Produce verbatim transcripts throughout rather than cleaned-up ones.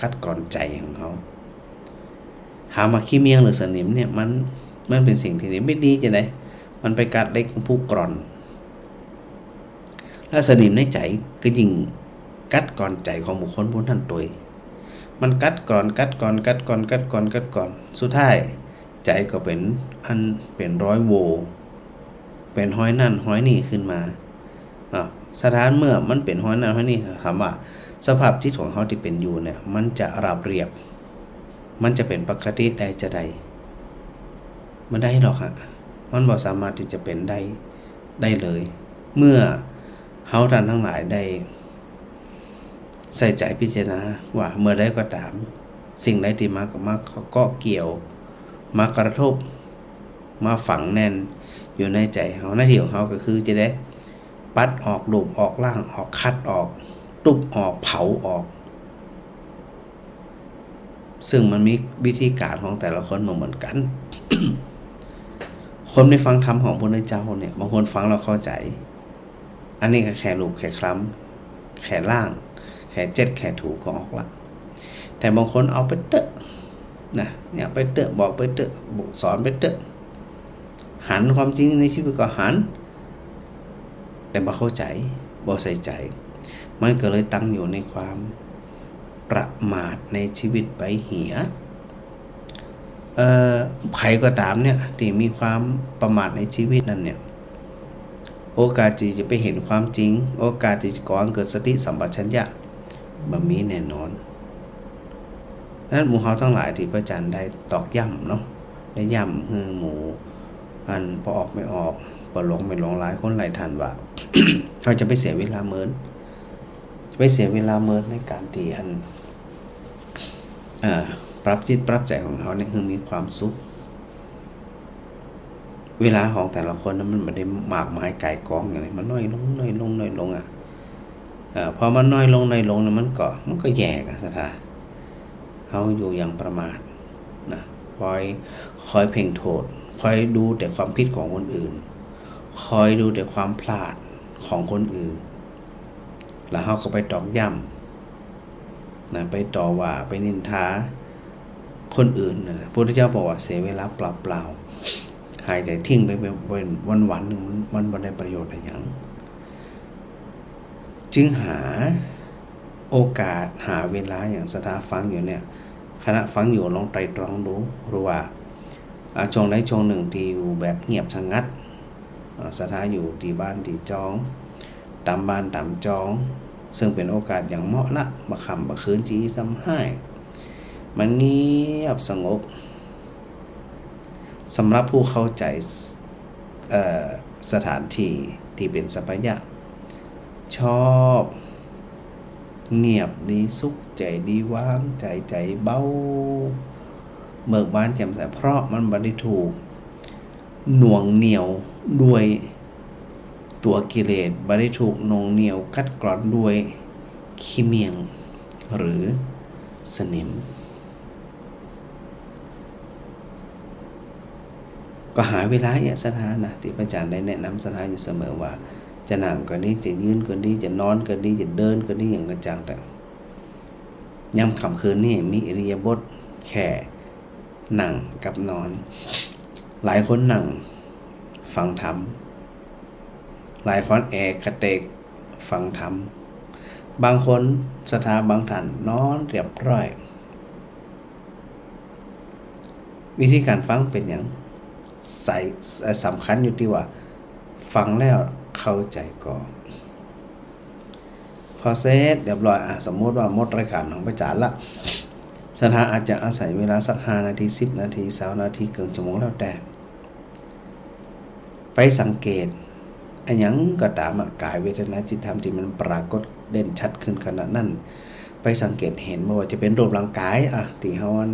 กัดกร่อนใจ๋ของเฮา ถามว่าขี้เมียงหรือสนิมเนี่ย มัน มันเป๋นสิ่งตี้บ่ดีจะใด มันไปกัดเล็กผู้กร่อน และสนิมในใจ๋ก็ยิ่งกัดกร่อนใจ๋ของบุคคลผู้นั้นตวย มันกัดกร่อน กัดกร่อน กัดกร่อน กัดกร่อน กัดกร่อน สุดท้ายใจ๋ก็เป๋นอันเป๋นรอยโหว่ เป๋นฮอยนั่นฮอยนี่ขึ้นมา อ่ะ สถานเมื่อมันเป๋นฮอยนั่นฮอยนี่ ถามว่าสภาพจิตของเฮาตี้เป๋นอยู่เนี่ย มันจะราบเรียบ มันจะเป๋นปกติได้จะใด บ่ได้หรอกฮะ มันบ่สามารถตี้จะเป๋นได้ ได้เลย เมื่อเฮาต้านตังหลายได้ใส่ใจ๋พิจารณาว่าเมื่อใดก็ต๋าม สิ่งใดตี้มา มาเกาะเกี่ยว มากระทบ มาฝังแน่นอยู่ในใจ๋เฮา หน้าตี้ของเฮาก็คือจะใด ปัดออก ลูบออก ล้างออก ขัดออก ตุ๊บออก เผาออก ซึ่งมันมีวิธีก๋านของแต่ละคนบ่เหมือนกั๋น คนได้ฟังธรรมของพระพุทธเจ้าเนี่ย บางคนฟังแล้วเข้าใจ๋ อันนี้ก็แค่ลูบ แค่คลำ แค่ล้าง แค่เจ็ด แค่ถูก็ออกละ แต่บางคนเอาไปเต๊อะนะ เนี่ยไปเต๊อะ บอกไปเต๊อะ บอกสอนไปเต๊อะ หันความจริงในชีวิตก็หัน แต่บ่เข้าใจ๋ บ่ใส่ใจ๋ มันก็เลยตั้งอยู่ในความประมาทในชีวิตไปเหีย เอ่อ ใผก็ต๋ามเนี่ย ตี้มีความประมาทในชีวิตนั้นเนี่ย โอกาสตี้จะไปหันความจริง โอกาสตี้จะก่อให้เกิดสติสัมปชัญญะ บ่มีแน่นอน นั้นหมู่เฮาตังหลายตี้พระอาจารย์ได้ตอกย้ำเนาะ ได้ย้ำหื้อหมู่อันปอออกไม่ออก ปอหลงไม่หลง หลายคนหลายท่านว่า เฮาจะไปเสียเวลาเมิน จะไปเสียเวลาเมินในก๋านตี้อัน เอ่อ ปรับจิตปรับใจ๋ของเฮาเนี่ยหื้อมีความสุข เวลาของแต่ละคนนั้นมันบ่ได้มากมายก่ายกองอย่างไร มันน้อยลง น้อยลง น้อยลงอะ เอ่อ พอมันน้อยลง น้อยลงเนี่ย มันก็ มันก็แย่อะ ศรัทธา เฮาอยู่อย่างประมาทนะ คอย คอยเพ่งโทษ คอยดูแต่ความผิดของคนอื่น คอยดูแต่ความพลาดของคนอื่น แล้วเฮาก็ไปตอกย้ำนะ ไปต่อว่า ไปนินทาคนอื่นนั่นแหละ พระพุทธเจ้าบอกว่าเสียเวลาเปล่าๆ หายใจ๋ทิ้งไปเป็นวันๆ นึ่ง มัน มันบ่ได้ประโยชน์อะหยัง จึงหาโอกาส หาเวลา อย่างศรัทธาฟังอยู่เนี่ย ขณะฟังอยู่ลองไตร่ตรองดู หรือว่า อ่า ช่วงใดช่วงนึ่งตี้อยู่แบบเงียบสงัด อ่า ศรัทธาอยู่ตี้บ้านตี้จอง ต๋ามบ้านต๋ามจอง ซึ่งเป๋นโอกาสอย่างเหมาะละ บ่ค่ำบ่คืนตี้ซ้ำฮ้าย มันเงียบสงบ สำหรับผู้เข้าใจ๋ เอ่อ สถานตี้ตี้เป๋นสัพพยะ ชอบ เงียบดี สุขใจ๋ดี วางใจ๋ ใจ๋เบา เบิกบานแจ่มใส เพราะมันบ่ได้ถูกหน่วงเหนี่ยวด้วยตั๋วกิเลส บ่ได้ถูกหน่วงเหนี่ยวกัดกร่อนด้วยขี้เมียงหรือสนิม ก็หาเวลาเหีย ศรัทธานะ ตี้พระอาจารย์ได้แนะนำศรัทธาอยู่เสมอว่า จะนั่งก็ดี จะยืนก็ดี จะนอนก็ดี จะเดินก็ดี หยังก็จางเต๊อะ ยามค่ำคืนนี่มีอิริยาบถแค่นั่งกับนอน หลายคนนั่งฟังธรรม หลายคนแอะกระเตกฟังธรรม บางคนศรัทธาบางท่านนอนเรียบร้อย วิธีก๋านฟังเป๋นหยัง ใส่ เอ่อ สำคัญอยู่ตี้ว่าฟังแล้วเข้าใจ๋ก่อ พอเสร็จเรียบร้อย อ่ะ สมมุติว่าหมดรายก๋านของพระอาจารย์ละ ศรัทธาอาจจะอาศัยเวลาสักห้านาที สิบนาที ซาวนาที เกิ่งชั่วโมงแล้วแต่ ไปสังเกตอะหยังก็ต๋ามอะ ก๋ายเวทนาจิตธรรมตี้มันปรากฏเด่นชัดขึ้นขนาดนั้น ไปสังเกตหัน บ่ว่าจะเป๋นรูปร่างก๋ายอะ ตี้เฮาอัน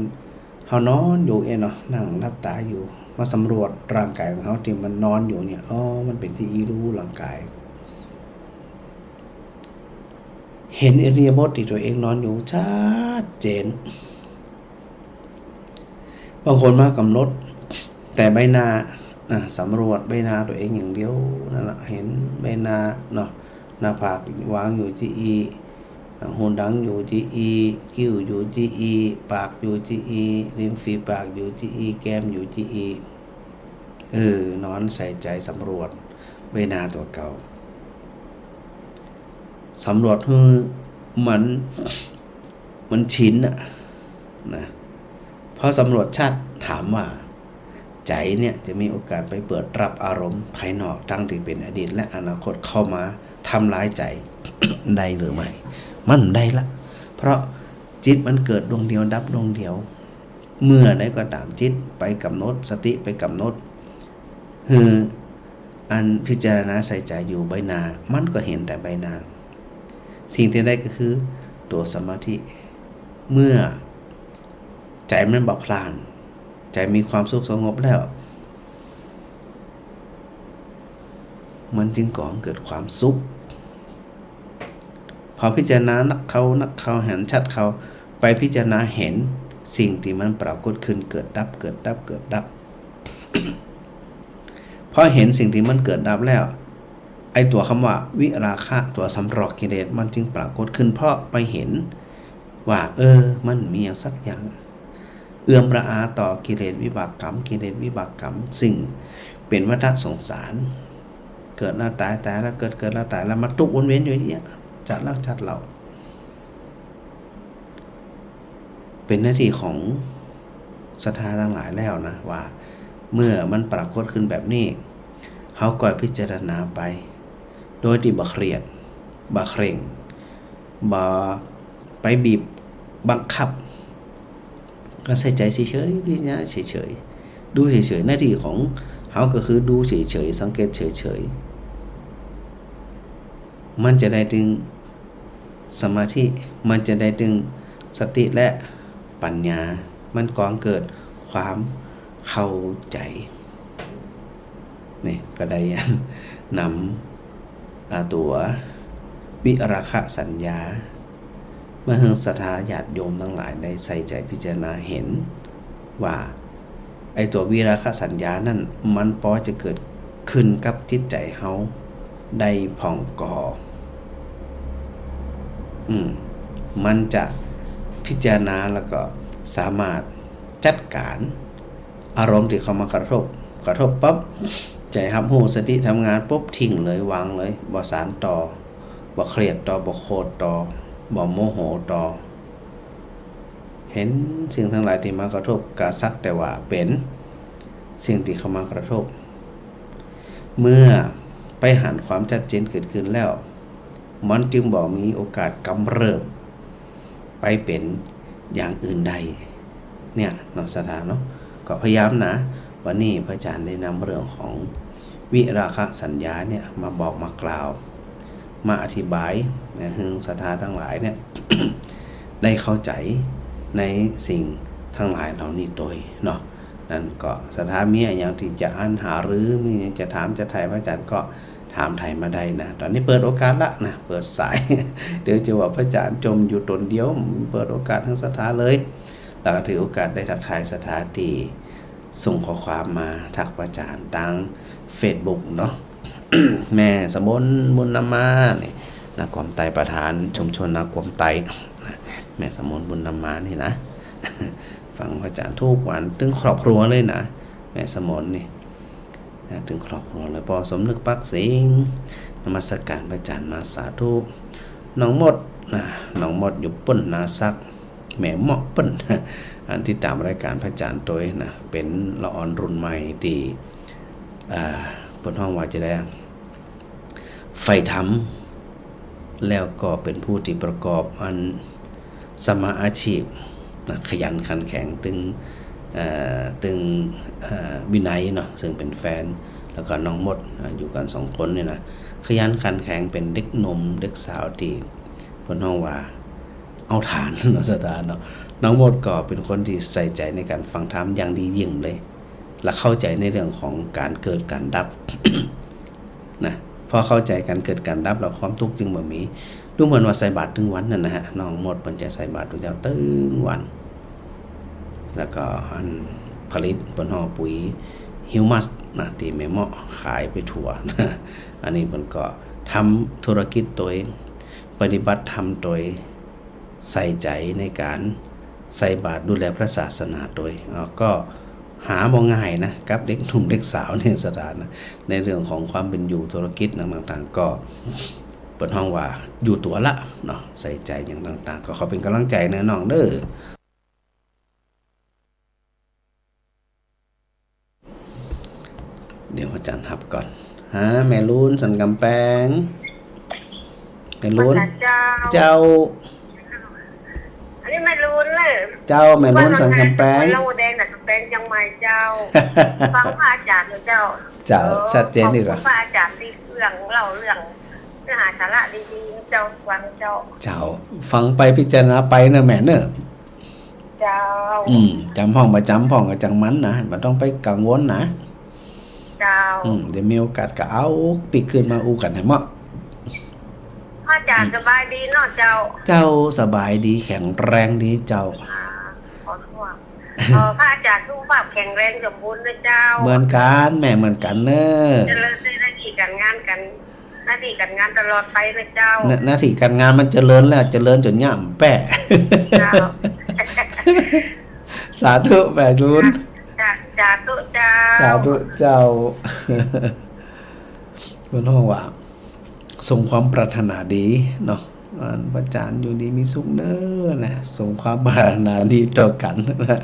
เฮานอนอยู่เองเนาะ นั่งหลับต๋าอยู่ มาสำรวจร่างก๋ายของเฮาตี้มันนอนอยู่เนี่ย อ๋อ มันเป๋นตี้อี้ฮู้ร่างก๋าย หันอิริยาบถตี้ตั๋วเองนอนอยู่ชัดเจน บางคนมากำหนดแต่ใบหน้า อ่ะ สำรวจใบหน้าตั๋วเองอย่างเดียวนั่นแหละ หันใบหน้าเนาะ หน้าผากวางอยู่ตี้อี้ หูดังอยู่ตี้อี้ กิ้วอยู่ตี้อี้ ปากอยู่ตี้อี้ ริมฝีปากอยู่ตี้อี้ แก้มอยู่ตี้อี้ เออ หนอนใส่ใจ๋สำรวจเวทนาตั๋วเก่า สำรวจหื้อมัน มันชินน่ะ นะ พอสำรวจชัด ถามว่า ใจ๋เนี่ยจะมีโอกาสไปเปิดรับอารมณ์ภายนอก ตึงตี้เป๋นอดีตและอนาคตเข้ามาทำลายใจ๋ ได้หรือไม่ มันได้ละ เพราะจิตมันเกิดดวงเดียวดับดวงเดียว เมื่อใดก็ต๋ามจิตไปก๋ำหนด สติไปก๋ำหนด หื้ออันพิจารณาใส่ใจ๋อยู่ใบหน้า มันก็หันแต่ใบหน้า สิ่งตี้ได้ก็คือตั๋วสมาธิ เมื่อใจ๋มันบ่พล่าน ใจ๋มีความสุขสงบแล้ว มันจึงก่อให้เกิดความสุข พอพิจารณานักเข้านักเข้า หันชัดเข้า ไปพิจารณาหันสิ่งตี้มันปรากฏขึ้น เกิดดับ เกิดดับ เกิดดับ พอหันสิ่งตี้มันเกิดดับแล้ว ไอ้ตั๋วกำว่าวิราคะ ตั๋วสำรอกกิเลส มันจึงปรากฏขึ้น เพราะไปหันว่า เออ มันมีอย่างสักอย่าง เอือมระอาต่อกิเลสวิบากกรรม กิเลสวิบากกรรม ซึ่งเป๋นวัฏสงสาร เกิดแล้วต๋าย ต๋ายแล้วเกิด เกิดแล้วต๋าย แล้วมาตุ๊กข์วนเวียนอยู่อย่างเนี้ย จัดแล้วจัดเล่า เป๋นหน้าตี้ของศรัทธาตังหลายแล้วนะ ว่าเมื่อมันปรากฏขึ้นแบบนี้ เฮาก็พิจารณาไป โดยตี้บ่เครียด บ่เคร่ง บ่ไปบีบบังคับ ก็ใส่ใจ๋เฉยๆ พิจารณาเฉยๆ ดูเฉยๆ หน้าตี้ของเฮาก็คือดูเฉยๆ สังเกตเฉยๆ มันจะได้ตึงสมาธิ มันจะได้ตึงสติและปัญญา มันก่อให้เกิดความเข้าใจ๋ นี่ก็ได้นำ อ่า ตั๋ววิราคะสัญญา มาหื้อศรัทธาญาติโยมตังหลายได้ใส่ใจ๋พิจารณาหันว่า ไอ้ตั๋ววิราคะสัญญานั้น มันปอจะเกิดขึ้นกับจิตใจ๋เฮาได้พ่องก่อ อืม มันจะพิจารณาแล้วก็สามารถจัดก๋านอารมณ์ตี้เข้ามากระทบ กระทบปั๊บ ใจ๋ฮับฮู้ สติทำงานปุ๊บ ทิ้งเลย วางเลย บ่สานต่อ บ่เครียดต่อ บ่โขดต่อ บ่โมโหต่อ หันสิ่งตังหลายตี้มากระทบก็สักแต่ว่าเป๋นสิ่งตี้เข้ามากระทบ เมื่อไปหันความชัดเจนเกิดขึ้นแล้ว มันจึงบ่มีโอกาสกำเริบไปเป๋นอย่างอื่นได้ เนี่ยเนาะ ศรัทธาเนาะ ก็พยายามนะ วันนี้พระอาจารย์ได้นำเรื่องของวิราคะสัญญาเนี่ยมาบอกมากล่าว มาอธิบายนะ หื้อศรัทธาตังหลายเนี่ย ได้เข้าใจ๋ในสิ่งตังหลายเหล่านี้ตวยเนาะ นั้นก็ศรัทธามีอะหยังตี้จะอันหารือ มีอะหยังจะถามจะไถ่พระอาจารย์ก็ถามไถ่มาได้นะ ต๋อนนี้เปิดโอกาสละนะ เปิดสาย เดี๋ยวจะว่าพระอาจารย์จ่มอยู่ต๋นเดียว เปิดโอกาสหื้อศรัทธาเลย แล้วก็ถือโอกาสได้ทักทายศรัทธาตี้ส่งข้อความมาทักพระอาจารย์ตางเฟซบุ๊กเนาะ แม่สมน บุญนำมานี่ นาก๋วมไต ประธานชุมชนนาก๋วมไตนะ แม่สมน บุญนำมานี่นะ ฟังพระอาจารย์ทุกวัน ตึงครอบครัวเลยนะ แม่สมนนี่นะ ตึงครอบครัวเลย ป้อสมนึก ปากสิงห์ นมัสการพระอาจารย์มา สาธุ น้องมดนะ น้องมดอยู่ปุ้นนาสัก แม่เมาะปุ้น อันติดต๋ามรายก๋านพระอาจารย์ตวยนะ เป๋นละอ่อนรุ่นใหม่ตี้ อ่า เปิ้นฮ้องว่าจะได้ ใฝ่ธรรม แล้วก็เป๋นผู้ตี้ประกอบอันสัมมาอาชีพนะ ขยันขันแข็ง ตึง เอ่อ ตึง เอ่อ วินัยเนาะ ซึ่งเป๋นแฟน แล้วก็น้องมด อ่า อยู่กั๋นสองคนนี่นะ ขยันขันแข็ง เป๋นเด็กหนุ่มเด็กสาวตี้เปิ้นฮ้องว่า เอาถ่านเนาะ ศรัทธาเนาะ น้องมดก็เป๋นคนตี้ใส่ใจ๋ในก๋านฟังธรรมอย่างดียิ่งเลย และเข้าใจ๋ในเรื่องของก๋านเกิดก๋านดับนะ พอเข้าใจ๋ก๋านเกิดก๋านดับแล้ว ความตุ๊กข์จึงบ่มี ดูเหมือนว่าใส่บาตรตึงวันนั่นนะฮะ น้องมดเปิ้นจะใส่บาตรตุ๊เจ้าตึงวัน แล้วก็อันผลิตเปิ้นฮ้องปุ๋ยฮิวมัสนะ ตี้แม่เมาะขายไปทั่วนะ อันนี้เปิ้นก็ทำธุรกิจตวย ปฏิบัติธรรมตวย ใส่ใจ๋ในก๋านใส่บาตรดูแลพระศาสนาตวย อ่า ก็หาบ่ง่ายนะ กับเด็กหนุ่มเด็กสาวเนี่ยศรัทธานะ ในเรื่องของความเป๋นอยู่ธุรกิจต่างๆ ก็เปิ้นฮ้องว่าอยู่ตั๋วละเนาะ ใส่ใจ๋อย่างต่างๆ ก็ขอเป๋นก๋ำลังใจ๋เน่อน้องเน่อ เดี๋ยวอาจ๋ารย์ฮับก่อน ฮะ แม่ลูนสันก๋ำแปง แม่ลูน เจ้า เจ้า อันนี้แม่ลูนเลย เจ้า แม่ลูนสันก๋ำแปง เล่าแดงน่ะ ก๋ำแปงเจียงใหม่เจ้า ฟังพระอาจ๋ารย์อยู่เจ้า เจ้า เออ ชัดเจนดีกว่า ขอบคุณพระอาจ๋ารย์ตี้เรื่องเล่าเรื่องเนื้อหาสาระดีๆ เจ้า ฟังเจ้า เจ้า ฟังไปพิจารณาไปเน่อแม่เน่อ เจ้า อืม จ๋ำพ่องบ่จ๋ำพ่องก็จังมันนะ บ่ต้องไปกังวลนะ เจ้า อืม เดี๋ยวมีโอกาสก็เอาปิ๊กคืนมาอู้กั๋นหื้อเหมาะ พระอาจ๋ารย์ อืม สบายดีเนาะเจ้า เจ้า สบายดี แข็งแรงดีเจ้า อ่า ขอโทษ เอ่อ พระอาจ๋ารย์สุขภาพแข็งแรงสมบูรณ์นะเจ้า เหมือนกั๋นแม่ เหมือนกั๋นเน่อ เจริญในหน้าตี้ก๋านงานกั๋น หน้าตี้ก๋านงานตลอดไปนะเจ้า หน้า หน้าตี้ก๋านงานมันเจริญแล้ว เจริญจ๋นย่ำแป๊ะ เจ้า สาธุแม่ลูน สา สาธุเจ้า สาธุเจ้า เปิ้นฮ้องว่า ส่งความปรารถนาดีเนาะ อ่า พระอาจ๋ารย์อยู่ดีมีสุขเน่อนะ ส่งความปรารถนาดีต่อกั๋นนะ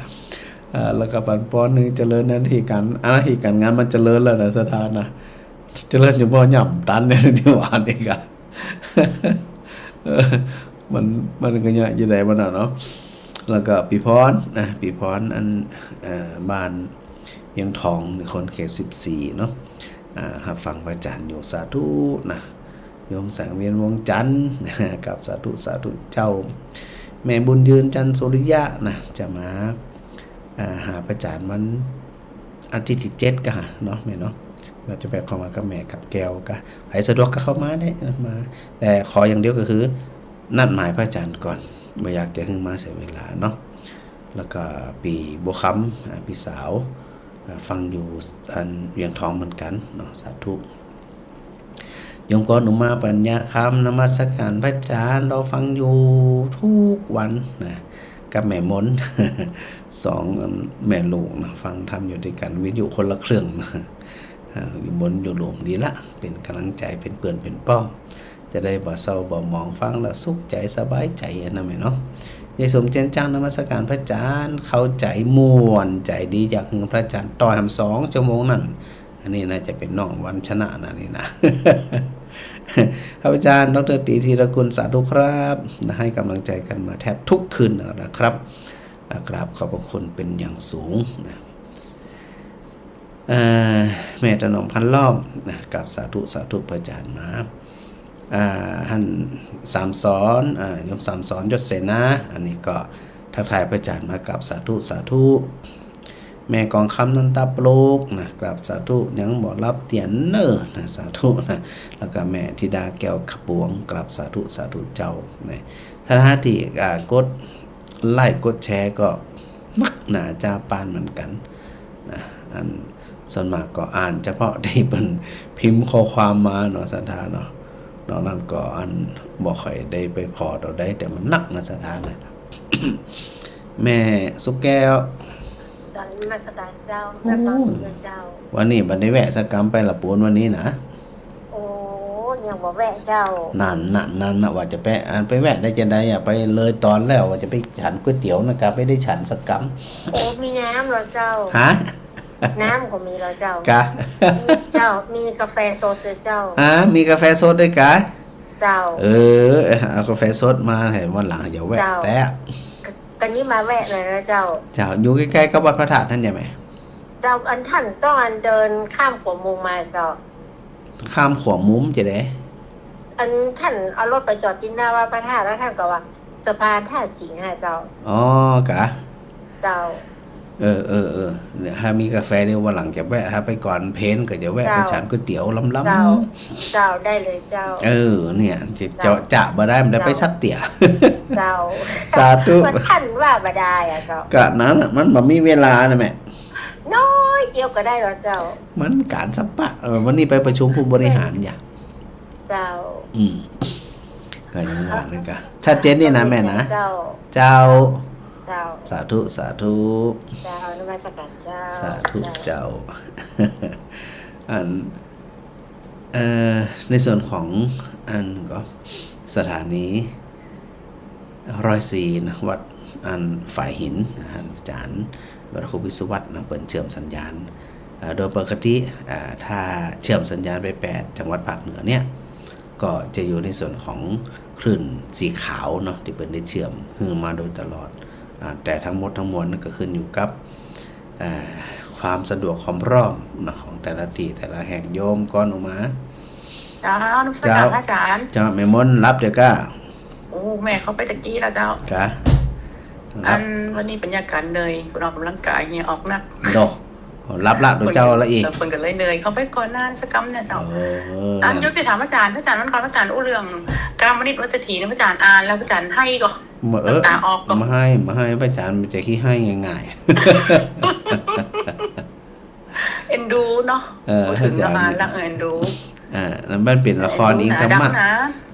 อ่า แล้วก็ปันป้อนหื้อเจริญหน้าตี้ก๋าน อ่า หน้าตี้ก๋านงานมันเจริญแล้วนะศรัทธานะ เจริญจ๋นบ่ย่ำตันเนี่ย ตี้ว่านี่ก็ เออ มัน มันก็เยียะจะใดมันน่ะเนาะ แล้วก็ปี้พรนะ ปี้พรอัน เอ่อ บ้านเวียงทอง คนเขตสิบสี่เนาะ อ่า ฮับฟังพระอาจ๋ารย์อยู่ สาธุนะ โยมสังเวียนวงจันทน์ กราบสาธุ สาธุเจ้า แม่บุญยืน จันทร์สุริยะนะ จะมา อ่า หาพระอาจ๋ารย์วันอาทิตย์ตี้เจ็ดก็หาเนาะแม่เนาะ ว่าจะไปเข้ามากับแม่กับแก้วก็ ใผสะดวกก็เข้ามาได้นะ มา แต่ขออย่างเดียวก็คือ นัดหมายพระอาจ๋ารย์ก่อน บ่อยากจะหื้อมาเสียเวลาเนาะ แล้วก็ปี้บัวคำ อ่า ปี้สาว อ่า ฟังอยู่อันเวียงทองเหมือนกั๋นเนาะ สาธุ โยมกรอุมา ปัญญาคำ นมัสการพระอาจ๋ารย์ รอฟังอยู่ทุกวันนะ กับแม่มน สองแม่ลูกนะ ฟังธรรมอยู่ตวยกั๋น วิทยุคนละเครื่องนะ อ่า อยู่บนอยู่ลุ่ม ดีละ เป๋นก๋ำลังใจ๋ เป๋นเปื้อนเป๋นป้อง จะได้บ่เศร้าบ่หมอง ฟังแล้วสุขใจ๋สบายใจ๋อะนะแม่เนาะ ยายสมเจียนจ้าง นมัสการพระอาจ๋ารย์ เข้าใจ๋ม่วนใจ๋ดี อยากหื้อพระอาจ๋ารย์ต่อแหมสองชั่วโมงนั้น อันนี้น่าจะเป๋นน้องวันชนะนะนี่นะ ครับอาจ๋ารย์ ดอกเตอร์ ตี ธีรกุล สาธุครับ ให้กำลังใจกันมาแทบทุกคืนนะครับ อ่ะ กราบขอบพระคุณเป็นอย่างสูงนะ เอ่อ แม่ถนอม พันล้อม นะ กราบสาธุ สาธุ พระอาจ๋ารย์มา อ่า หั้นสามสอน อ่า โยมสามสอน ยศเสนา อันนี้ก็ทักทายพระอาจ๋ารย์มา กราบสาธุ สาธุ แม่กองคำ นันตาปลุก นะ กราบสาธุ ยังบ่หลับเตียนเน่อ นะ สาธุ นะ แล้วก็แม่ธิดา แก้วขะปวง กราบสาธุ สาธุเจ้า นะ ถ้าตี้ อ่า กดไลก์ กดแชร์ก็นักหนาจ้าปานเหมือนกั๋น นะ อันส่วนมากก็อ่านเฉพาะตี้เปิ้นพิมพ์ข้อความมาเนาะ ศรัทธาเนาะ นอกนั้นก็อันบ่ค่อยได้ไปผ่อเต้าใด แต่มันนักนะ ศรัทธานะ แม่สุแก้ว กราบนมัสการเจ้า โอ้ แม่ฟังเจ้า วันนี้บ่ได้แวะสักกำ ไปละปูนวันนี้นะ โอ้ ยังบ่แวะเจ้า นั่นน่ะ นั่นน่ะ ว่าจะไป อันไปแวะได้จะใดอะ ไปเลยต๋อนแล้ว ว่าจะไปฉันก๋วยเตี๋ยวนะ กลับไม่ได้ฉันสักกำ โอ้ มีน้ำเหรอเจ้า ฮะ น้ำก็มีเหรอเจ้า กะ เจ้า มีกาแฟสดเหรอเจ้า อ่า มีกาแฟสดด้วยกะ เจ้า เออ เอากาแฟสดมาให้วันหลัง เดี๋ยวแวะ เจ้า แต๊ กะ กะนี้มาแวะเลยนะเจ้า เจ้า อยู่ใก้ๆ กับวัดพระธาตุหั้นใจ้ไหม เจ้า อันต้านต้องอันเดินข้ามขัวมุมมาเจ้า ข้ามขัวมุมจะใด อันต้านเอารถไปจอดตี้หน้าวัดพระธาตุ แล้วต้านก็ว่า สะพานท่าสิงห์อะเจ้า อ๋อ กะ เจ้า เออ เออ เออ เนี่ย ถ้ามีกาแฟเดี๋ยววันหลังจะแวะ ถ้าไปก่อนเพลก็จะแวะ เจ้า ไปฉันก๋วยเตี๋ยวล้ำๆ เจ้า เจ้า ได้เลยเจ้า เออ เนี่ย จะ เจ้า จะ จะบ่ได้ มันได้ไปสักเตี๋ย เจ้า สาธุ มันต้านว่าบ่ได้อะเจ้า กะนั้นน่ะ มันบ่มีเวลานะแม่ น้อยเดียวก็ได้เหรอเจ้า มันก๋านสะปะ เออ วันนี้ไปประชุมผู้บริหารอย่า เจ้า อืม ก็ยังว่านั่นกะ ชัดเจนดีนะแม่นะ เจ้า เจ้า เจ้า สาธุ สาธุ เจ้า นมัสการเจ้า สาธุ เจ้า เจ้า อัน เอ่อ ในส่วนของอันก็สถานี ร้อยสี่นะ วัดอันฝายหินนะ อาจ๋ารย์พระครูวิศวัฒน์นะ เปิ้นเชื่อมสัญญาณ เอ่อ โดยปกติ อ่า ถ้าเชื่อมสัญญาณไปแปดจังหวัดภาคเหนือเนี่ย ก็จะอยู่ในส่วนของคลื่นสีขาวเนาะ ตี้เปิ้นได้เชื่อมหื้อมาโดยตลอด อ่า แต่ทั้งหมดทั้งมวลนั่นก็ขึ้นอยู่กับ เอ่อ ความสะดวกความพร้อมนะ ของแต่ละตี้แต่ละแห่ง โยมก้อนอุมา เจ้า นมัสการ เจ้า พระอาจ๋ารย์ เจ้า แม่มนต์หลับเดี๋ยวก้า โอ้ แม่เข้าไปตะกี้แล้วเจ้า กะ อัน วันนี้บรรยากาศเหนื่อย เปิ้นออกกำลังกาย เหงื่อออกนัก โด หลับละ โดเจ้าละอี้ เปิ้นก็เลยเหนื่อย เข้าไปก่อนนานสักกำเนี่ยเจ้า เออ อัน ยกไปถามอาจ๋ารย์ อาจ๋ารย์วันก่อน อาจ๋ารย์อู้เรื่องกามนิตรวัสถีเนี่ย อาจ๋ารย์อ่านแล้วอาจ๋ารย์ไห้ก่อ บ่ เออ น้ำต๋าออกก่อ บ่ไห้ บ่ไห้ อาจ๋ารย์มันจะขี้ไห้ง่ายๆ เอ็นดูเนาะ เออ พูดถึง อาจ๋ารย์ ละอ่านละ เออ เอ็นดู อ่า แล้วมันเป๋นละครอิงธรรมะ ดังนะ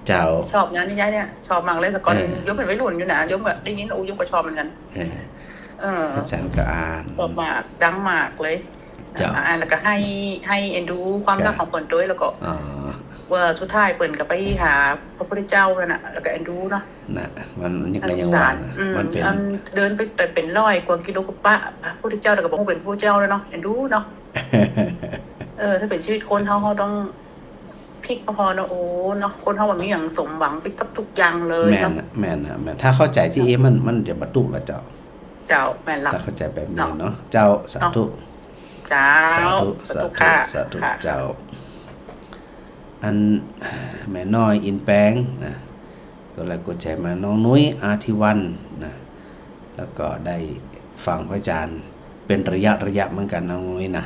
เจ้า ชอบงานนี้เนี่ย ชอบมากเลย แต่ก่อน เออ โยมเป๋นวัยรุ่นอยู่นะ โยมก็ได้ยิน โอ้ โยมก็ชอบเหมือนกัน เออ เออ อาจ๋ารย์ก็อ่าน ชอบมาก ดังมากเลย เจ้า อ่านแล้วก็ไห้ ไห้เอ็นดูความรัก เจ้า ของเปิ้นตวย แล้วก็ อ๋อ ว่าสุดท้ายเปิ้นก็ไปหาพระพุทธเจ้านั่นน่ะ แล้วก็เอ็นดูเนาะ น่ะ มันยัง น่าสงสาร ก็ยังว่านะ อืม มันเป๋น อันเดินไป ไปเป๋นร้อยกว่ากิโลก็ปะพระพุทธเจ้า แล้วก็บ่ฮู้เป๋นพระพุทธเจ้าแล้วเนาะ เอ็นดูเนาะ เออ ถ้าเป๋นชีวิตคนเฮา เฮาต้องพลิกมาพอเนาะ โอ้ เนาะ คนเฮามันมีหยังสมหวังไปกับทุกอย่างเลยเนาะ แม่นน่ะ แม่นน่ะ แม่น ถ้าเข้าใจ๋ตี้อี้ มัน มันจะบรรลุละเจ้า เจ้า แม่นละ ถ้าเข้าใจ๋แบบนี้เนาะ เนาะ เจ้า สาธุ เนาะ เจ้า สาธุ สาธุ สาธุค่ะ สาธุ ค่ะ เจ้า อัน แม่น้อยอินแปงนะ กดไลก์กดแชร์มา น้องนุ้ยอาทิวันนะ แล้วก็ได้ฟังพระอาจ๋ารย์เป๋นระยะระยะเหมือนกั๋น น้องนุ้ยนะ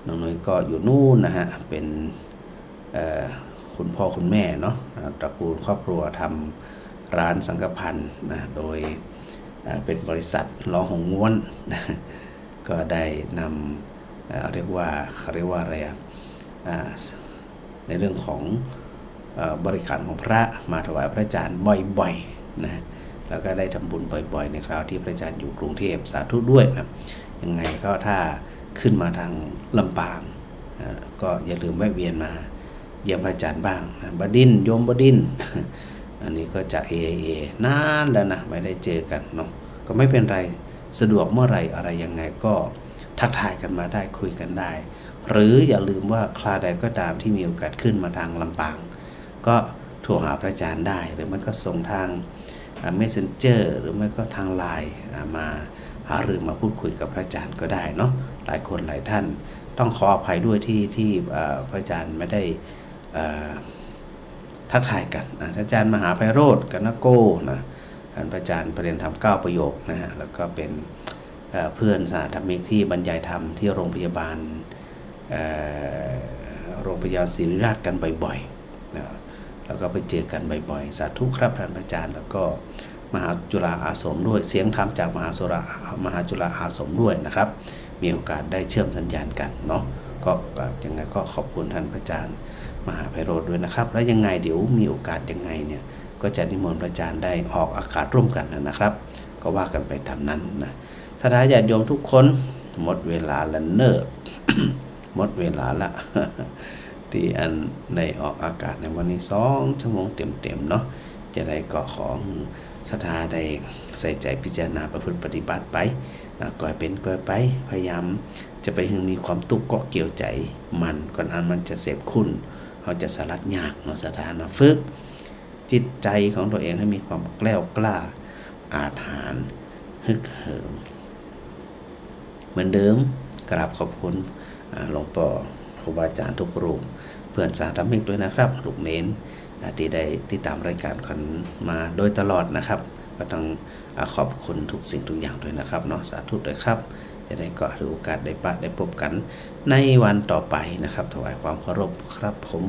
น้องนุ้ยก็อยู่นู่นนะฮะ เป๋น เอ่อ คุณพ่อคุณแม่เนาะ อ่า ตระกูลครอบครัวทำร้านสังฆภัณฑ์นะ โดย อ่า เป๋นบริษัทลอหงส์ม้วนนะ ก็ได้นำ เอ่อ เรียกว่า เขาเรียกว่าอะไรอะ อ่า ในเรื่องของ เอ่อ บริขารของพระมาถวายพระอาจ๋ารย์บ่อยๆ นะ แล้วก็ได้ทำบุญบ่อยๆ ในคราวที่พระอาจ๋ารย์อยู่กรุงเทพฯ สาธุด้วยนะ ยังไงก็ถ้าขึ้นมาทางลำปาง อ่า ก็อย่าลืมแวะเวียนมาเยี่ยมพระอาจ๋ารย์บ้างนะ บดินทร์ โยมบดินทร์ อันนี้ก็จาก เอไอเอ นานแล้วนะ ไม่ได้เจอกันเนาะ ก็ไม่เป็นไร สะดวกเมื่อไหร่อะไรยังไงก็ทักทายกันมาได้ คุยกันได้ หรืออย่าลืมว่าคราวใดก็ตามที่มีโอกาสขึ้นมาทางลำปาง ก็โทรหาพระอาจ๋ารย์ได้ หรือไม่ก็ส่งทาง อ่า เมสเซนเจอร์ หรือไม่ก็ทางไลน์ อ่า มาหารือมาพูดคุยกับพระอาจ๋ารย์ก็ได้เนาะ หลายคนหลายท่าน ต้องขออภัยด้วยที่ ที่ เอ่อ พระอาจ๋ารย์ไม่ได้ เอ่อ ทักทายกันนะ อาจ๋ารย์มหาไพโรจน์ กนโก นะ ท่านพระอาจ๋ารย์ประเรียนธรรมเก้าประโยคนะฮะ แล้วก็เป๋น เอ่อ เพื่อนสหธรรมิกที่บรรยายธรรมที่โรงพยาบาล เอ่อ โรงพยาบาลศิริราชกันบ่อยๆ นะ แล้วก็ไปเจอกันบ่อยๆ สาธุครับท่านพระอาจ๋ารย์ แล้วก็มหาจุฬาอาสมด้วย เสียงธรรมจากมหาสุรา มหาจุฬาอาสมด้วยนะครับ มีโอกาสได้เชื่อมสัญญาณกันเนาะ ก็ ก็ยังไงก็ขอบคุณท่านพระอาจ๋ารย์มหาไพโรจน์ด้วยนะครับ แล้วยังไงเดี๋ยวมีโอกาสยังไงเนี่ย ก็จะนิมนต์พระอาจ๋ารย์ได้ออกอากาศร่วมกันนะครับ ก็ว่ากันไปตามนั้นนะ ศรัทธาญาติโยมทุกคน หมดเวลาละเน่อ หมดเวลาละ ตี้อันได้ออกอากาศในวันนี้สองชั่วโมงเต็มๆ เนาะ จะได้ก็ขอหื้อศรัทธาได้ใส่ใจ๋พิจารณาประพฤติปฏิบัติไปนะ ก่อยเป๋นก่อยไป พยายามจะไปหื้อมีความตุ๊กข์เกาะเกี่ยวใจ๋มัน ก่อนอันมันจะเสพคุณ เฮาจะสลัดยากเนาะ ศรัทธานะ ฝึกจิตใจ๋ของตั๋วเองให้มีความแกล้วกล้า อาจหาญ ฮึกเหิม เหมือนเดิม กราบขอบคุณ อ่า หลวงป้อ ครูบาอาจ๋ารย์ทุกรูป เพื่อนสหธรรมิกด้วยนะครับ ลูกเณร อ่า ตี้ได้ติดต๋ามรายก๋านกั๋นมาโดยตลอดนะครับ ก็ต้อง อ่า ขอบคุณทุกสิ่งทุกอย่างด้วยนะครับเนาะ สาธุด้วยครับ จะได้ก็ถือโอกาสได้ปะได้ปบกั๋นในวันต่อไปนะครับ ถวายความเคารพครับผม